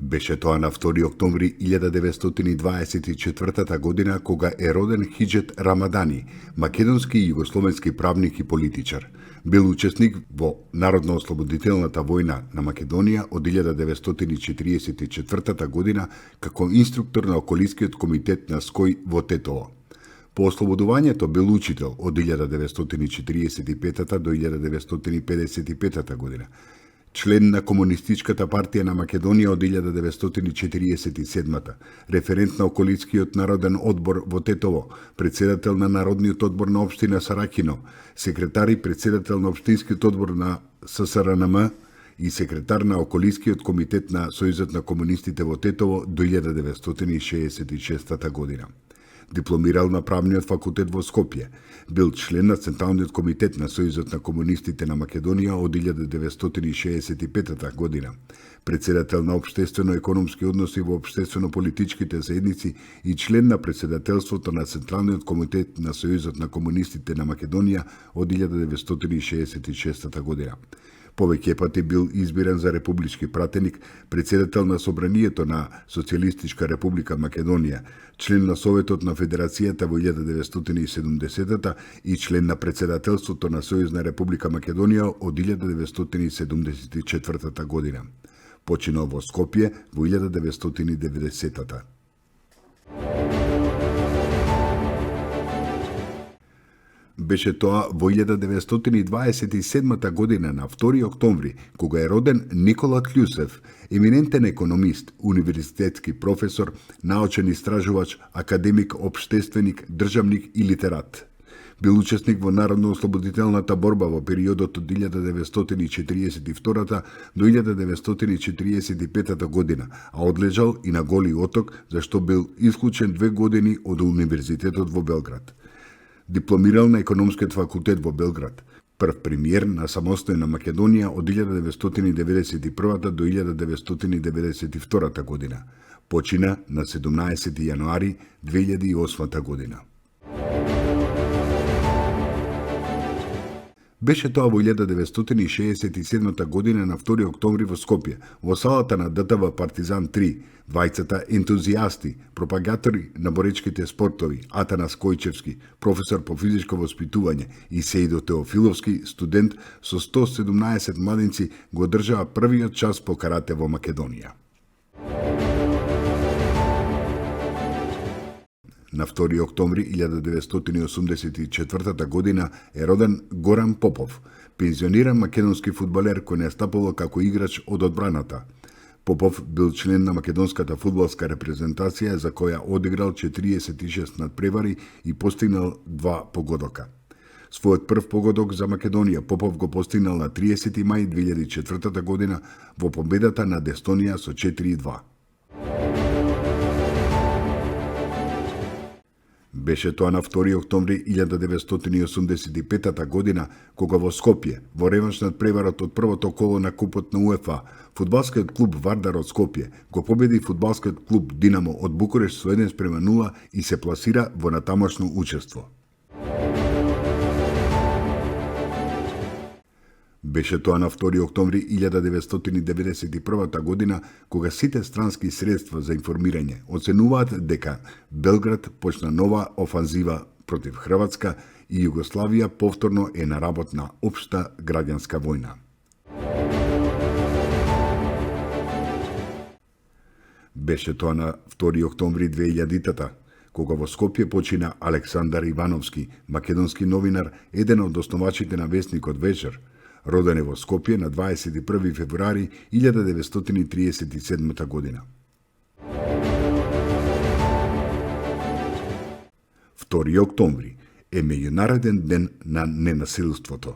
Беше тоа на 2 октомври 1924 година кога е роден Хиџет Рамадани, македонски и југословенски правник и политичар. Бил учесник во Народно-ослободителната војна на Македонија од 1944 година како инструктор на околискиот комитет на СКОј во Тетово. По ослободувањето бил учител од 1945 до 1955 година. Член на Комунистичката партија на Македонија од 1947, референт на околискиот народен одбор во Тетово, председател на Народниот одбор на општина Саракино, секретар и председател на општинскиот одбор на ССРНМ и секретар на околискиот комитет на Сојузот на комунистите во Тетово до 1966 година. Дипломирал на правниот факултет во Скопје. Бил член на Централниот комитет на Сојузот на комунистите на Македонија од 1965 година. Председател на општествено-економски односи во општествено-политичките заедници и член на председателството на Централниот комитет на Сојузот на комунистите на Македонија од 1966 година. Повеќе пати бил избиран за републички пратеник, председател на Собранието на Социјалистичка република Македонија, член на Советот на Федерацијата во 1970 и член на председателството на Сојузна република Македонија од 1974 година. Починал во Скопје во 1990. Беше тоа во 1927 година на 2 октомври, кога е роден Никола Тлјусев, еминентен економист, универзитетски професор, научен истражувач, академик, општественик, државник и литерат. Бил учесник во Народно-ослободителната борба во периодот од 1942 до 1945 година, а одлежал и на Голи оток, зашто бил исклучен 2 години од Универзитетот во Белград. Дипломирал на Економскиот факултет во Белград. Прв премиер на самостојна Македонија од 1991 до 1992 година. Почина на 17 јануари 2008 година. Беше тоа во 1967 година на 2 октомври во Скопје, во салата на ДТВ Партизан 3, двајцата ентузијасти, пропагатори на боречките спортови, Атанас Којчевски, професор по физичко воспитување, и Сеидо Теофиловски, студент со 117 младинци, го одржаа првиот час по карате во Македонија. На 2 октомври 1984 година е роден Горан Попов, пензиониран македонски фудбалер кој настапувал како играч од одбраната. Попов бил член на македонската фудбалска репрезентација за која одиграл 46 надпревари и постигнал 2 погодока. Својот прв погодок за Македонија Попов го постигнал на 30 мај 2004 година во победата над Естонија со 4-2. Беше тоа на 2 октомври 1985 година, кога во Скопје, во реванш над преварот од првото коло на Купот на УЕФА, фудбалскиот клуб Вардар од Скопје го победи фудбалскиот клуб Динамо од Букуреш со 1:0 и се пласира во натамошно учество. Беше тоа на 2 октомври 1991 година, кога сите странски средства за информирање оценуваат дека Белград почна нова офанзива против Хрватска и Југославија повторно е на работ на општа граѓанска војна. Беше тоа на 2 октомври 2000-та, кога во Скопје почина Александар Ивановски, македонски новинар, еден од основачите на весникот Вечер. Роден е во Скопје на 21 февруари 1937 година. 2 октомври е меѓународен ден на ненасилството.